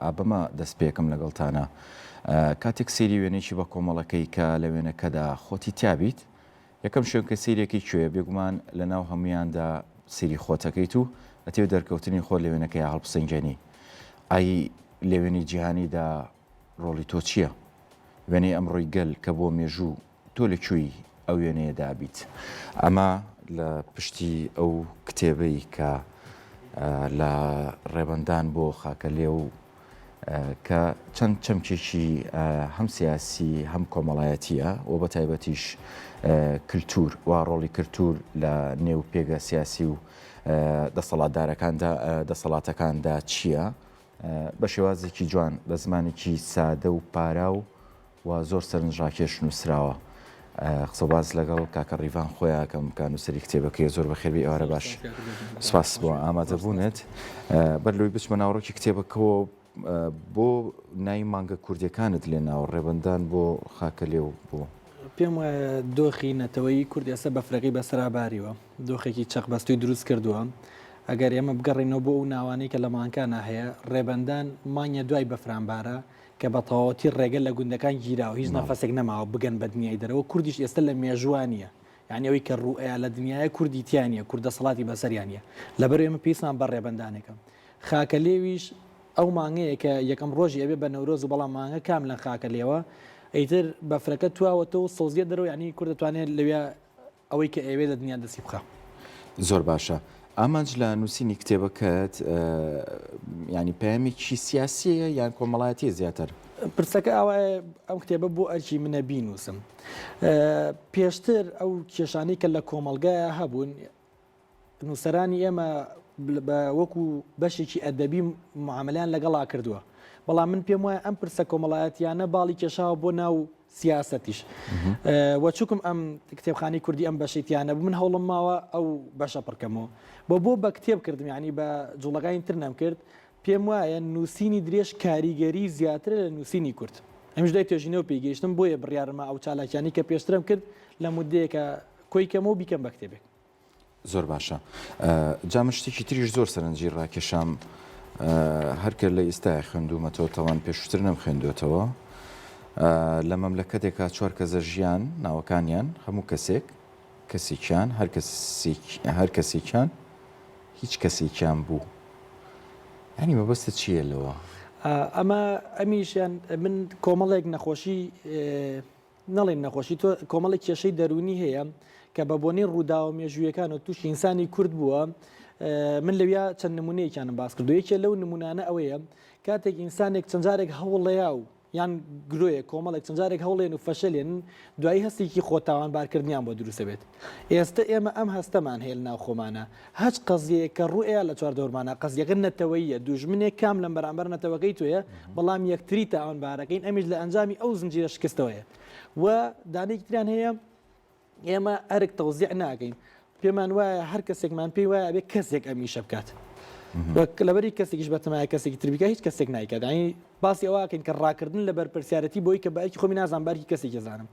ئا بەمە دەست پێکەم لەگەڵتانا. کاتێک سەیری وێنەیەکی بە کۆمەڵەکەی کە لە وێنەکەدا خۆتی تیابیت، یەکەم شوێن کە سەیرێکی کوێیە؟ بێگومان لە ناو هەموویاندا سەیری خۆتەکەیت و ئەتەوێت دەرکەوتنی خۆت لە وێنەکەیا هەڵبسەنگێنی. ئای لە وێنەی جیهانیدا ڕۆڵی تۆ چییە؟ وێنەی ئەمڕۆی گەل کە بۆ مێژوو تۆ لە کوێی ئەو وێنەیەدا بیت؟ ئەمە لە پشتی ئەو کتێبەی کە لە ڕێبەندان بۆ خاکەلێو کە چەند چەمکێکی هەم سیاسی هەم کۆمەڵایەتیە و بە تایبەتیش کللتور و ڕۆڵی کللتور لە نێو پێگە سیاسی و دەسەڵاتدارەکاندا دەسەڵاتەکاندا چییە بە شێوازێکی جوان بە زمانێکی سادە و پاراو و زۆر سەرنجڕاکێش نووسراوە. قسەوباس لەگەڵ کاکە ڕیڤان خۆیان ئەکەم کە نووسەری کتێبەکەیە. زۆر بەخێربێی ئێوارە باش. سپاس بۆ ئامادەبوونت. بەر لەوەی بچمە ناوەڕۆکی کتێبەکەوە بۆ ناوی مانگە کوردیەکانت لێ ناوە ڕێبەندان بۆ خاکەلێو بۆ؟ پێم وایە دۆخی نەتەوەیی کورد ئێستا بەفرەکەی بەسەرا باریوە، دۆخێکی چەقبەستووی دروست کردووە. ئەگەر ئێمە بگەڕێینەوە بۆ ئەو ناوانەی کە لە مانگەکانا هەیە، ڕێبەندان مانگێ دوای بەفرانبارە، کە بە تەواوەتی ڕێگە لە گوندەکان گیراوە، هیچ نەفەسێک نەماوە بگەن بە دنیای دەرەوە، کوردیش ئێستا لە مێژووا نییە، یانی ئەوەی کە ڕووئەیا لە دنیایە کوردی تیا نییە، کورد دەسەڵاتی بەسەریا نییە، لەبەرئەوەی ئێمە پێویستمان بە ڕێبەندانێکە. خاکەلێویش ئەو مانگەیە کە یەکەم ڕۆژی ئەبێ بە نەورۆز و بەڵام مانگە کام لە خاکەلێوە ئیتر بەفرەکە تواوەتەوە و سەوزیە دەرەوە یانی کورد دەتوانێت لەویا ئەوەی کە ئەیەوێت لە دنیا دەستی بخا. زۆر باشە ئامانج لە نووسینی کتێبەکەت یانی پەیامێکی سیاسیە یان کۆمەڵایەتیە زیاتر؟ پرسەکە ئاوایە ئەم کتێبە بۆ ئەرکی منە بینووسم. پێشتر ئەو کێشانەی کە لە کۆمەڵگایە هەبوون نووسەرانی ئێمە بە وەکو بەشێکی ئەدەبی معامەلەیان لەگەڵا کردووە بەڵام من پێم وایە ئەم پرسە کۆمەڵایەتیانە باڵی کێشاوە بۆ ناو سیاسەتیش وە چوکم ئەم کتێبخانی کوردی ئەم بەشێتیانە بوو من هەوڵم ماوە ئەو بەشە پڕکەمەوە بۆ بۆ بە کتێب کردم یعنی بە جوڵەکانی تر نەم کرد پێم وایە نووسینی درێژ کاریگەری زیاترە لە نووسینی کورت ئەمیش دوای توێژینەوە پێی گەیشتم بۆیە بڕیارمە ئەو چالاکیانی کە پێشترم کرد لە مدەیەکە کۆی کەمەوە بیکەم بە کتێبێک. زۆر باشە جا من شتێکی تریش زۆر سەرنجی ڕاکێشام هەرکە لە ئیستای خوێندومەتەوە تاوان پێشتر نەم خوێندوێتەوە لە مەملەکەتێکا چوار کەزە ژیان ناوەکانیان هەموو کەسێک کەسێکیان هەر هەر کەسێکیان هیچ کەسێکیان بوو ینی مەبەستە چییە لەوە؟ ئەمە ئەمیشیان من کۆمەڵێک نەخۆشی نەڵێن نەخۆشی تۆ کۆمەڵێک کێشەی دەروونی هەیە کە بە بۆنەی ڕووداوە مێژوویەکان و تووشی ئینسانی کورد بووە من لەویا چەند نمونەیەکیانم باس کردو یەکێ لەو نمونانە ئەوەیە کاتێک ئینسانێک چەند جارێک هەوڵەیە و یان گرۆیە کۆمەڵێک چەند جارێک هەوڵێن و فەشەلێن دوایی هەستێکی خۆتاوانبارکردنیان بۆ دروستە بێت ئێستە ئێمە ئەم هەستەمان هەیە لە ناو خۆمانە هەچ قەزیەیەک کە ڕووئەیا لە چواردەورمانا قەزیەکە نەتەوەییە دوژمنێک کام لەم بەرامبەر نەتەوەکەی تۆیە بەڵام یەکتری تاوانبارەکەین ئەمیش لە ئەنجامی ئەو زنجیرە شکستەوەیە و دانەیەکی تریان هەیە ئێمە ئەرک تەوزیع ناکەین پێمان وایە هەر کەسێکمان پێی وایە ئەبێ کەسێک ئەم ئیشە بکات وەک لەبەری کەسێکیش بەتەمایە کەسێکی تر بکات هیچ کەسێک نایکات یانی باسی ئەوە ئەکەین کە ڕاکردن لە بەرپرسیارەتی بۆی کە بە ئەرکی خۆمی نازانم بە ئەرکی کەسێکی ئەزانم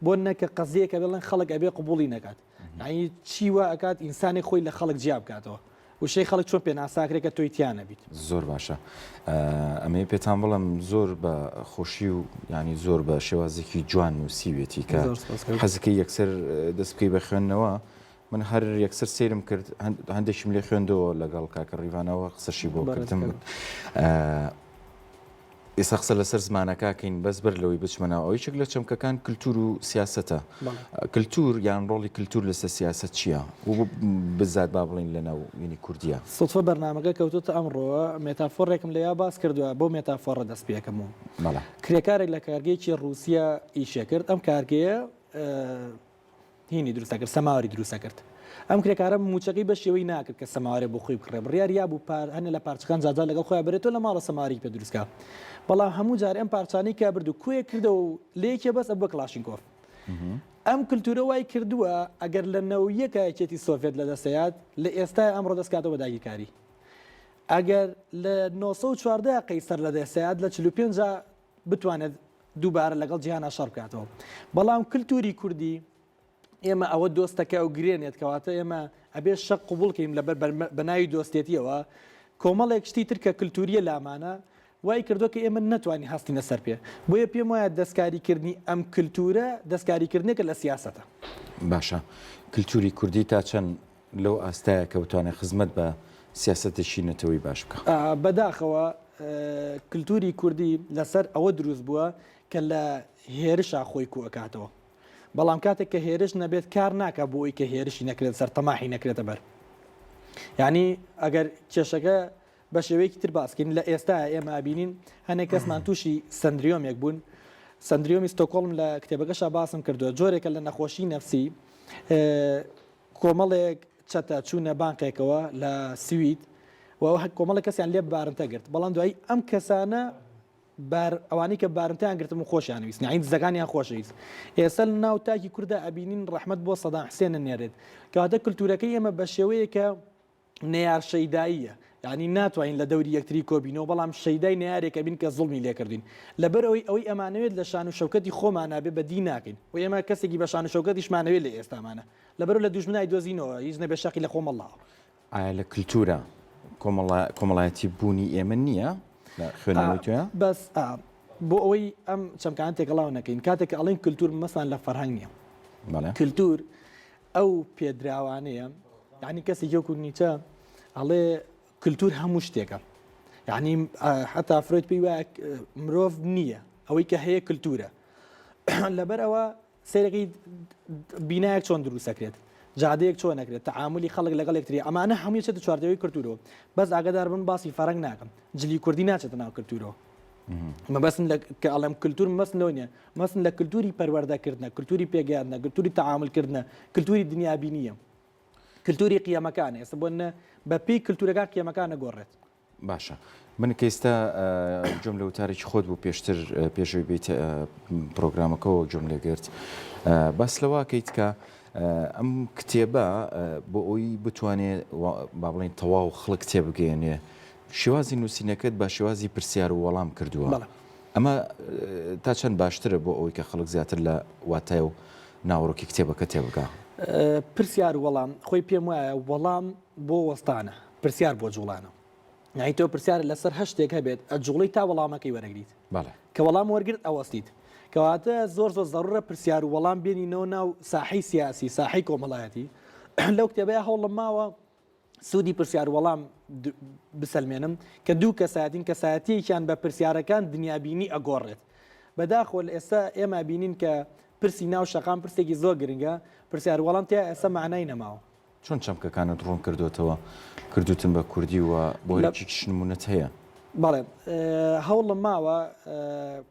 بۆ نەکە قەزیەکە بڵێن خەڵک ئەبێ قبوڵی نەکات یانی چی وا ئەکات ئینسانێک خۆی لە خەڵک جیا بکاتەوە وشەی خەڵک چۆن پێناساکرێت کە تۆی تیا نەبیت؟ زۆر باشە ئەمەوێ پێتان بڵێم زۆر بە خۆشی و ینی زۆر بە شێوازێکی جوان نووسیوێتی کە حەزەکەی یەکسەر دەست بکەی بە خوێندنەوە من هەر یەکسەر سەیرم کرد هەندێکیم لێ خوێندەوە لەگەڵ کاکە ڕیڤانەوە قسەشی بۆ کردم ئێستا قسە لەسەر زمانەکە کەین بەس بەر لەوەی بچمە ناو ئەوە یەکێک لە چەمکەکان کلتور و سیاسەتە کلتور یان ڕۆڵی کلتور لەسەر سیاسەت چییە و بزات با بڵین لە ناو وینی کوردیە؟ سوتفە بەرنامەکە کەوتۆتە ئەمڕۆوە مێتافۆڕێکم لەیا باس کردوە بەو مێتافۆڕە دەست پێکەم و کرێکارێک لە کارگەیەکی ڕووسیا ئیشێ کرد ئەم کارگەیە هینی دروست دەکرد سەماوەری دروست دەکرد ئەم کرێکارە موچەکەی بە شێوەی ناکرد کە سەماوەرێ بۆ خۆی بکڕێ بڕیار یابوو پار هەنێ لە پارچەکان جارجار لەگەڵ خۆیان بەرێتەوە لە ماڵە سەماوەرێکی پێ دروست کا بەڵام هەموو جار ئەم پارچانەی کە برد و کۆیە کردەوە و لە یەکێ بەس ئەبووە کڵاشینکۆف ئەم کلتورە وای کردووە ئەگەر لە نەویەکە یەکێتی سۆڤێت لە دەستەیات لە ئێستای ئەمڕۆ دەست کاتەوە بە داگیرکاری ئەگەر لە 914 قەیسەر لە دەستەیات لە 45 بتوانێت دووبارە لەگەڵ جیهانا شەڕ بکاتەوە بەڵام کلتوری کوردی ئێمە ئەوە دۆستەکە ئەو گرێنێت کەواتە ئێمە ئەبێ شەق قوبولکەین لەبەر بەناوی دۆستێتیەوە کۆمەڵێک شتی تر کە کللتوریە لامانە. وای کردووە کە ئێمە نەتوانین هەستینە سەر پێ. بۆیە پێم وایە دەستکاریکردنی ئەم کلتورە دەستکاریکردنێکە لە سیاسەتە. باشە کلتوری کوردی تا چەند لەو ئاستایە کە بتوانێت خزمەت بە سیاسەتێکی نەتەوەی باش بکا؟ بەداخەوە کلتوری کوردی لەسەر ئەوە دروست بووە کە لە هێرشا خۆی کۆئەکاتەوە. بەڵام کاتێک کە هێرش نەبێت کار ناکا بۆ ئەوی کە هێرشی نەکرێت سەر تەماحی نەکرێتە بەر. یعنی ئەگەر کێشەکە بە شێوەیەکی تر باس کەین لە ئێستایا ئێمە ئەبینین هەنێک کەسمان تووشی سەندریۆمێک بوون سەندریۆمی ستۆکۆڵم لە کتێبەکەشا باسم کردووە جۆرێکە لە نەخۆشی نەفسی کۆمەڵێک چەتە چوونە بانقێکەوە لە سوید و کۆمەڵێک کەسیان لێ بارمتە گرت بەڵام دوایی ئەم کەسانە بار ئەوانەی کە بارمتەیان گرتم و خۆشیان ویست یعنی دزەکانیان خۆشەویست ئێستا لە ناو تاکی کووردا ئەبینین ڕەحمەت بۆ سەدام حسێن نێرێت کەواتە کللتورەکەی ئێمە بە شێوەیەکە نەیار شەیداییە یانی ناتوانین لە دەوری یەکتری کۆبینەوە بەڵام شەیدای نەیارێک ئەبین کە زوڵمی لێکردین لەبەر ئەوەی ئەوەی ئەمانەوێت لە شان و شەوکەتی خۆمانا بێ بەدی ناکەین و ئێمە کەسێکی بە شان و شەوکەتیشمانەوێت لە ئێستامانە لەبەر لە دوژمنای دۆزینەوە هیچ نەبێ شەقی لە خۆم ئەڵڵاوە. ئایا لە کلتورە کۆمەڵایەتی بوونی ئێمە نییە لە خوێندنەوەی تۆیا؟ بەس بۆ ئەوەی ئەم چەمکانە تێکەڵاو نەکەین کاتێک کە ئەڵێین کلتور مەسان لە فەرهەنگ نییە کلتور ئەو پێدراوانەیە یعنی کەسێکی وەکو نیچە ئەڵێ کللتور هەموو شتێکە یعنی حتا فرۆید پێی وایە مرۆڤ نییە ئەوەی کە هەیە کللتورە لەبەر ئەوە سەیرەکەی بینایەک چۆن دروستەکرێت جادەیەک چۆن نەکرێت تعاملی خەڵک لەگەڵ یەکتری ئەمانە هەمووی چێتە چواردەوەی کللتورەوە بەس ئاگادار بن باسی فەرەنگ ناکەم جلی کوردی ناچێتە ناو کللتورەوە مەبەستم لە کە ئەڵێم کللتور مەبەستم لەوە نییە مەبەستم لە کللتوری پەروەردەکردنە کللتوری پێگەیاندنە کللتوری تەعاملکردنە کللتوری دنیابینیە کللتوری قیەمەکان ئێستا بۆ نە بە پێی کللتورەکان قیەمەکان نەگۆڕێت. باشە من کە ئیستا گوێم لە وتارێکی خۆت بوو پێشتر پێشەوەی بیت پرۆگرامەکەەوە گوێم لێگرت باس لەوە کەیت کە ئەم کتێبە بۆ ئەوی بتوانێ با بڵێن تەواو خەڵک تێبگەیەنێ شێوازی نووسینەکەت بە شێوازی پرسیار و وەڵام کردووە. بەڵێ. ئەمە تا چەند باشترە بۆ ئەوەی کە خەڵک زیاتر لە واتای و ناوەڕۆکی کتێبەکە تێبگا؟ پرسیار و وەڵام، خۆی پێم وایە وەڵام بۆ وەستانە، پرسیار بۆ جووڵانە. یانی تۆ پرسیارت لەسەر هەر شتێک هەبێت، ئەجووڵێی تا وەڵامەکەی وەرەگریت. بەڵێ. کە وەڵام وەرگرت ئەوەستیت. کەواتە زۆر زۆر زەروورە پرسیار و وەڵام بێنینەوە ناو ساحەی سیاسی، ساحەی کۆمەڵایەتی. لەو کتێبەیا هەوڵم ماوە سوودی پرسیار وەڵام بسەلمێنم کە دوو کەسایەتین کەسایەتیەکیان بە پرسیارەکان دنیابینی ئەگۆڕێت بەداخۆ لە ئێستا ئێمە بینین کە پرسی ناو شەقام پرسێکی زۆر گرنگە پرسیار وەڵام تیا ئێستا معنای نەماوە. چۆن چەمکەکانت ڕوون کردۆتەوە کردوتن بە کوردی و بۆ یەکێکیش نموونەت هەیە؟ بەڵێ هەوڵم ماوە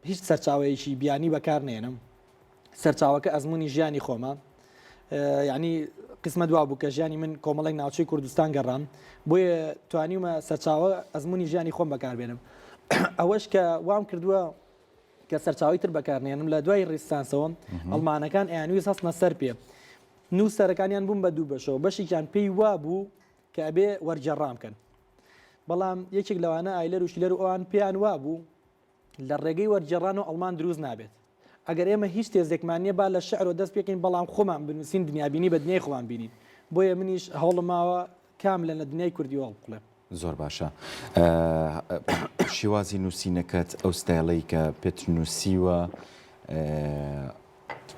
هیچ سەرچاوەیەکی بیانی بەکار نێنم سەرچاوەکە ئەزموونی ژیانی خۆمە یعنی قسمەت وا بوو کە ژیانی من کۆمەڵێک ناوچەی کوردستان گەڕام بۆیە توانیومە سەرچاوە ئەزمموی ژیانی خۆم بەکاربێنم ئەوەش کە وام کردووە کە سەرچاوی تر بەکارنێنم لە دوای ڕیستانسەوە ئەڵمانەکان ئەیانویست هەستنە سەر پێ نووسەرەکانیان بوون بە دوو بەشەوە بەشێکیان پێی وا بوو کە ئەبێ وەرگێڕان بکەن بەڵام یەکێک لەوانە ئایلەر و شیلەر و ئەوان پێیان وا بوو لە ڕێگەی وەرگێڕانەوە ئەڵمان دروست نابێت. ئەگەر ئێمە هیچ تێزێکمان نییە با لە شیعرەوە دەست پێکەین بەڵام خۆمان بنووسین دنیابینی بە دنیای خۆمان بینین. بۆیە منیش هەوڵم ماوە کاملەن لە دنیای کوردیەوە هەڵبقوڵێم. زۆر باشە. شێوازی نووسینەکەت ئەو ستایڵەی کە پێت نووسیوە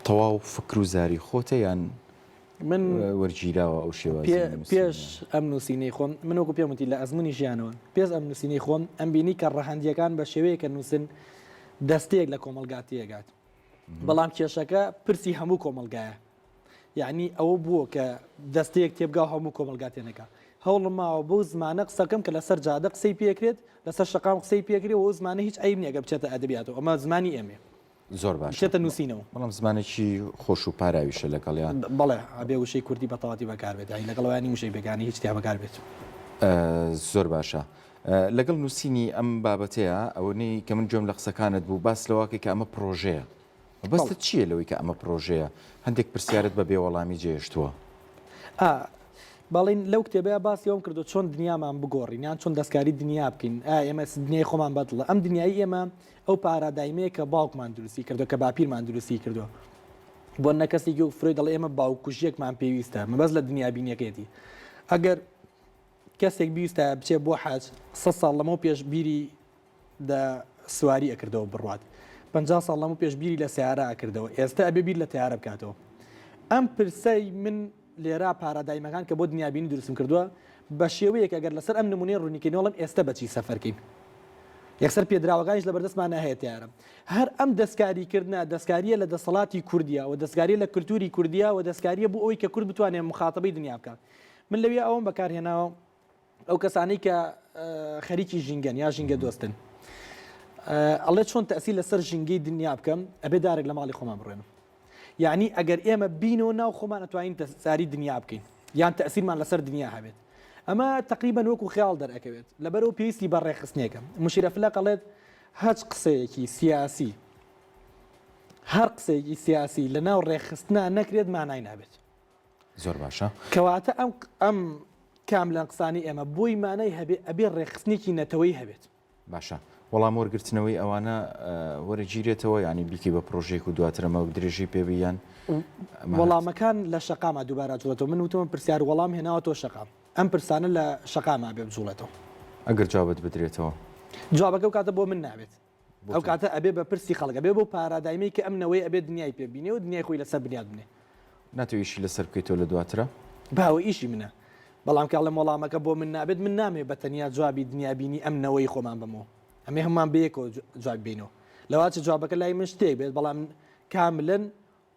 تەواو فکر و زاری خۆتە یان من وەرگیراوە ئەو شێوازی نووسینە؟ پێش ئەم نووسینەی خۆم من وەکو پێم وتی لە ئەزموونی ژیانەوە پێش ئەم نووسینەی خۆم ئەم بینی کە ڕەهەندییەکان بە شێوەیەک کە نووسن دەستەیەک لە کۆمەڵگا تێگات بەڵام کێشەکە پرسی هەموو کۆمەڵگایە یعنی ئەوە بووە کە دەستەیەک تێبگا و هەموو کۆمەڵگا تێنەکا هەوڵم ماوە بەو زمانە قسەکەم کە لەسەر جادە قسەی پێکرێت لەسەر شەقام قسەی پێکرێت و ئەو زمانە هیچ عەیب نییە گەر بچێتە ئەدەبیاتەوە ئەمە زمانی ئێمەیە زۆر باشە بچێتە نووسینەوە. بەڵام زمانێکی خۆش و پاراویشە لەگەڵیا. بەڵێ ئەبێ وشەی کوردی بە تەواتی بەکار بێت یانی لەگەڵ ئەوەیا نیم وشەی بێگانەی هیچ تیا بەکار بێت. زۆر باشە لەگەڵ نووسینی ئەم بابەتەیا ئەوەنەی کە من گوێم لە قسەکانت بوو باس لەوەکەی کە ئەمە پڕۆژەیە مەبەستت چییە لەوەی کە ئەمە پڕۆژەیە هەندێک پرسیارت بە بێ وەڵامی جێهێشتووە؟ ئا بەڵین لەو کتێبەیا باسی ئەوەم کردووە چۆن دنیامان بگۆڕین یان چۆن دەستکاری دنیا بکەین ئایا ئێمە دنیای خۆمان بەدڵە ئەم دنیای ئێمە ئەو پارادایمەیە کە باوکمان دروستی کردووە، کە باپیرمان دروستی کردووە. بۆ نە کەسێکی وەک فرۆید دەڵێ ئێمە باوککوژییەکمان پێویستە، مەبەست لە دنیابینییەکەیەتی. ئەگەر کەسێک بیویستایە بچێت بۆ حەج، سەد ساڵ لەمەو پێش بیری دە سواری ئەکردەوە بڕوات 50 ساڵ لەمە پێش بیری لە سیارە ئەکردەوە ئێستا ئەبێ بیر لە تیارە بکاتەوە ئەم پرسەی من لێرە پارادایمەکان کە بۆ دنیابینی دروستم کردووە بە شێوەیەک ئەگەر لەسەر ئەم نمونەی ڕوونیکەینەوە ئەڵێم ئێستا بەچی سەفەرکەین یەکسەر پێدراوەکانیش لە بەردەستمانە هەیە تیارە هەر ئەم دەستکاریکردە دەستکاریە لە دەسەڵاتی کوردیا و دەستکاریە لە کللتوری کوردیا و دەستکاریە بۆ ئەوەی کە کورد بتوانێت مخاتبەی دنیا بکات من لەوێ ئەوم بەکارهێناوە ئەو کەسانەی کە خەریکی ژینگەن یا ژینگە دۆستن ئەڵێ چۆن تەسی لەسەر ژینگەی دنیا بکەم ئەبێ دارێک لە ماڵی خۆمان بڕێنم یعنی ئەگەر ئێمە بینەوە ناو خۆمان ئەتوانین تەساری دنیا بکەین یان تەسیرمان لەسەر دنیا هەبێت ئەمە تقریبا وەکو خیاڵ دەرەکەوێت لەبەرەوە پێویستی بە ڕێکخستنێکە مشیرە فلەق ئەڵێت هەچ قسەیەکی سیاسی هەر قسەیەکی سیاسی لە ناو ڕێکخستنا نەکرێت مانای نابێت زۆر باشە. کەواتە ئەم ئەم کام لەم قسانەی ئێمە بۆی مانای هەبێ ئەبێ ڕێکخستنێکی نەتەوەیی هەبێت. باشە وەڵام وەرگرتنەوەی ئەوانە وەرەگیرێتەوە یانی بیکەی بە پرۆژەیەک و دواتر ئەمە درێژەی پێ بی یان ئەمە هەر. وەڵامەکان لە شەقاما دووبارە ئەجوڵێتەوە من وتمە پرسیار وەڵام هێناوەتەوە شەقام ئەم پرسانە لە شەقاما ئەبێ بجوڵێتەوە. ئەگەر جوابت بدرێتەوە. جوابەکە ئەو کاتە بۆ من نابێت. ئەو کاتە ئەبێ بە پرسی خەڵک ئەبێ بەو پارادایمەی کە ئەم نەوەی ئەبێ دنیای پێ بینێ و دنیای خۆی لەسەر بنیات بنێ. ناتەوێ ئیشی لەسەر بکەیتەوە لە دواترا؟ با ئەوە ئیشی منە. بەڵام کە ئەڵێم وەڵامەکە بۆ من نابێت من نامەوێ بە تەنیا جوابی دنیابینی ئەم نەوەی خۆمان بەمەوە. ئەمێ هەموومان بەیەکەوە جوابی بینەوە. لەواچێ جوابەکە لای من شتێک بێت بەڵام کاملەن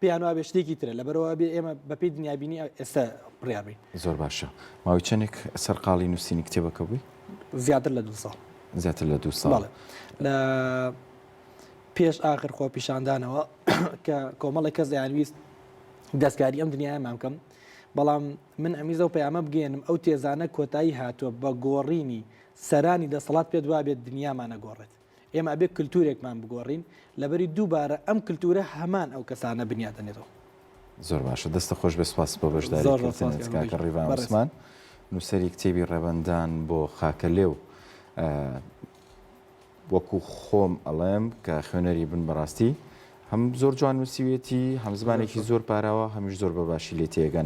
پێیان وابێ شتێکی ترە لەبەرئەوە ئەبێ ئێمە بەپێی دنیابینی ئێستا بڕیار بەین. زۆر باشە ماوەی چەندێک سەرقاڵی نووسینی کتێبەکە بووی؟ زیاتر لە دوو ساڵ. زیاتر لە دوو ساڵ. بەڵێ لە پێش ئاخر خۆپیشاندانەوە کە کۆمەڵێک کەس دەیانویست دەستکاری ئەم دنیایەمان بکەم بەڵام من ئەمیز ئەو پەیامە بگەیەنم ئەو تێزانە کۆتایی هاتووە بە گۆڕینی سەرانی دەسەڵات پێت وابێت دنیامان ئەگۆڕێت. ئێمە ئەبێ کلتورێکمان بگۆڕین لەبەری دووبارە ئەم کلتورە هەمان ئەو کەسانە بنیات دەنێتەوە. زۆر باشە دەستت خۆش بێ سوپاس بۆ بەشداری زۆر زۆر سوپاس کردنت کاک کاکە بژی ڕیڤان بەڕێز. عوسمان نووسەری کتێبی ڕێبەندان بۆ خاکەلێو وەکو خۆم ئەڵێم کە خوێنەری بن بەڕاستی هەم زۆر جوان نووسیوێتی هەم زۆر زمانێکی سوپاس. زۆر پاراوە هەمیش زۆر بە باشی لێ تێگەن.